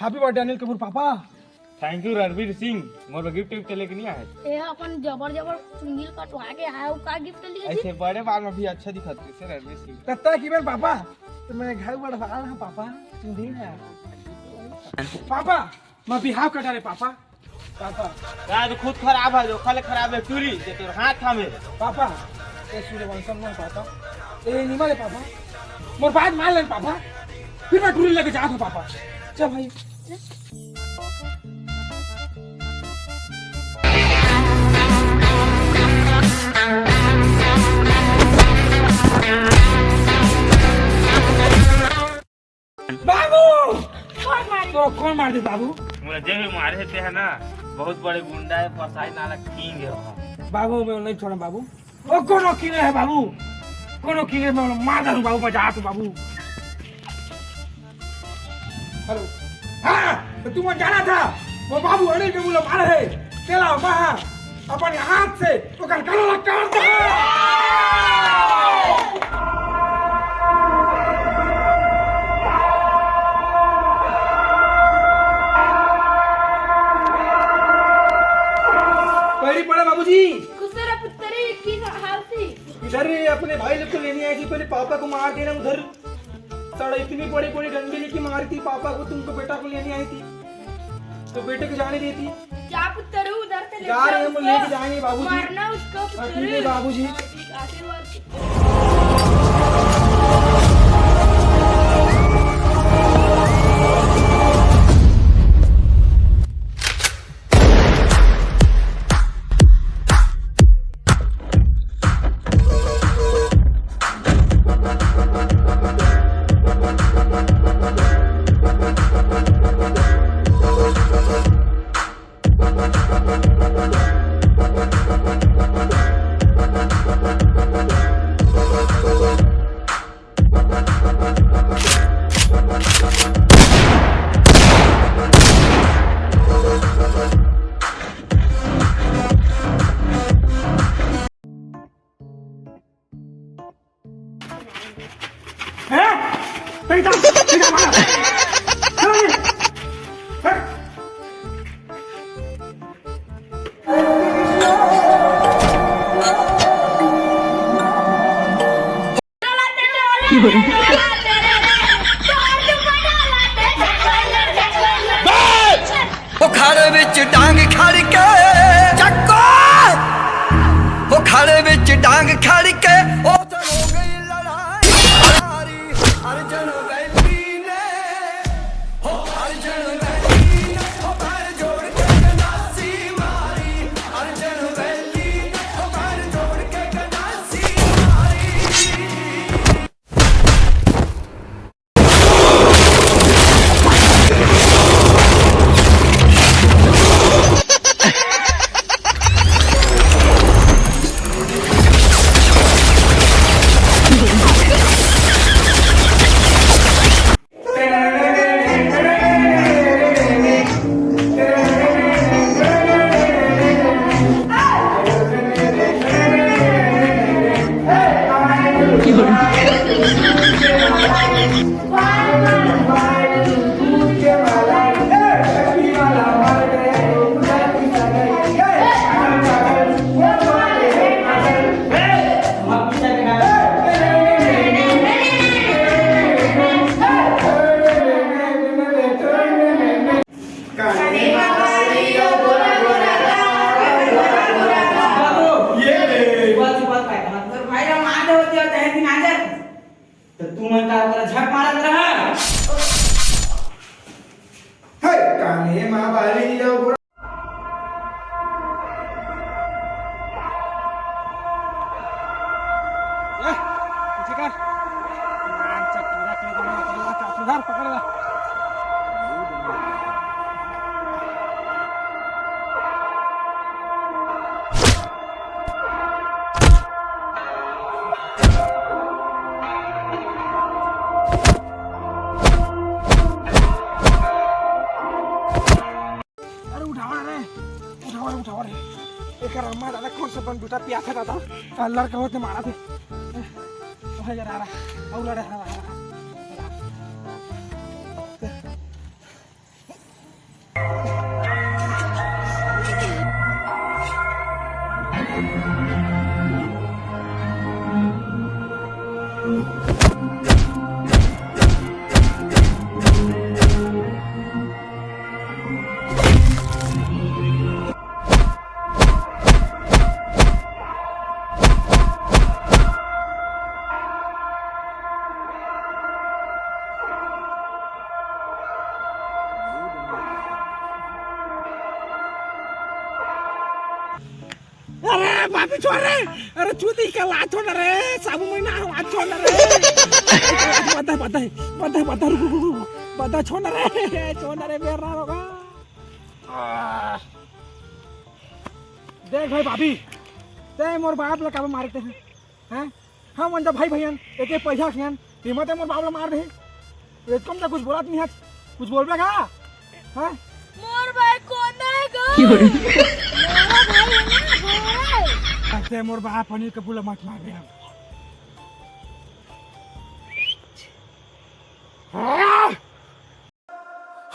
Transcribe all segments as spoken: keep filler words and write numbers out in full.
Happy birthday Anil Kapoor पापा। Thank you Ranveer Singh, मोर बर गिफ्ट विफ्ट लेके नहीं आए। ए अपन जबर जबर चुंगी ल कटवा के आए, का गिफ्ट लिए जी? ऐसे बड़े बाल में भी अच्छा दिखत कैसे रणवीर सिंह। तत्ता की बेर पापा, तो मैं घर बढ़वा रहा हूँ पापा, चुंगी ना। पापा, मैं बिहाव कटा रे पापा। पापा। यार तो खुद खराब है, जो खाले खराब है टूरी, जे तोर हाथ थामे। पापा, ए सूर्यवंशम ना पापा। ए निमा ले पापा। मोर बात मान ले पापा। फिर मैं टूरी लेके जात हूँ पापा। चल भाई। बाबू! कौन मारे? तो कौन मार दे बाबू? मोला जे भी मारे हे ते है ना, बहुत बड़े गुंडा है, फसाई नाला किंग है वो। बाबू, मैं नहीं छोड़ा बाबू। ओ कोनो किंग है बाबू, कोनो किंग है, मैं मार डालूं बाबू, बजा तू बाबू। हेलो। हाँ, तो तुम जाना था, वो बाबू अनिल के मुला मारे है, तेला महा अपन हाथ से ओकर गला ला काट दे। पैरी पड़ा बाबूजी। खुश रह पुत्री की हालसी। इधर अपने भाई लोग को लेने आई थी, पहले पापा को मार देना उधर। साला इतनी बड़ी बड़ी डंडी लेके मारी थी पापा को, तुमको बेटा को लेने आई थी, तो बेटे को जाने देती। जा पुत्र, उधर से ले जा रहे हैं, वो लेके जाएंगे बाबूजी। मारना उसको हाँ, ठीक है पुत्र। बाबूजी। आशीर्वाद। हैं? पैसा, पैसा मारा। चलो ये। हट। ਉਹ ਖੜ ਵਿੱਚ ਡਾਂਗ ਖੜ ਕੇ ਚੱਕੋ, ਉਹ ਖੜ ਵਿੱਚ ਡਾਂਗ ਖੜ ਕੇ ਉਹ ਹੋ ਗਈ ਲੜਾਈ। ਅਰਜਨ ਵੈਲੀ ਨੇ, ਹੋ ਅਰਜਨ ਵੈਲੀ ਨੇ, ਹੋ ਪੈਰ ਜੋੜ ਕੇ ਗੰਡਾਸੀ ਮਾਰੀ। ਅਰਜਨ ਵੈਲੀ ਨੇ, ਹੋ ਪੈਰ ਜੋੜ ਕੇ ਗੰਡਾਸੀ ਮਾਰੀ। त तुमन का ओकरा झक मारत रहा। हे, कान्हे माँ बाली अउ गोरा। ए, पीछे कर। नाम से पूरा कर देना, पकड़ ला, पकड़ ला। अरे उठावा रे, उठावा रे, उठावा रे। एकर अम्मा दादा कौन सा बन बेटा पिया था दादा? लड़का होते मारा थे। भाई यार आ रहा, और लड़ा, आ रहा, आ रहा। पापी छोड़ रे। अरे चूती के लात छोड़ रे, साबु महीना हाथ छोड़ रे। बता, बता, बता, बता, रुक, रुक, रुक, बता, छोड़ रे, छोड़ रे, बेरा होगा। देख भाई भाभी, ते मोर बाप ला काबर मारे ते हैं? हैं? हम मन भाई भैयन, एक एक पैसा खेन, तेमा ते मोर बाप ला मार दे। ये कम तो कुछ बोला नहीं आज, कुछ बोलबे का? हैं? मोर भाई कोन है गो? मोर भाई है ना, भाई। ते मोर बाप अनिल कपूर ला मत मार दे।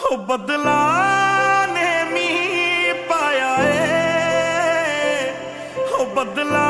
हो बदला ने मी पाया ए, हो बदला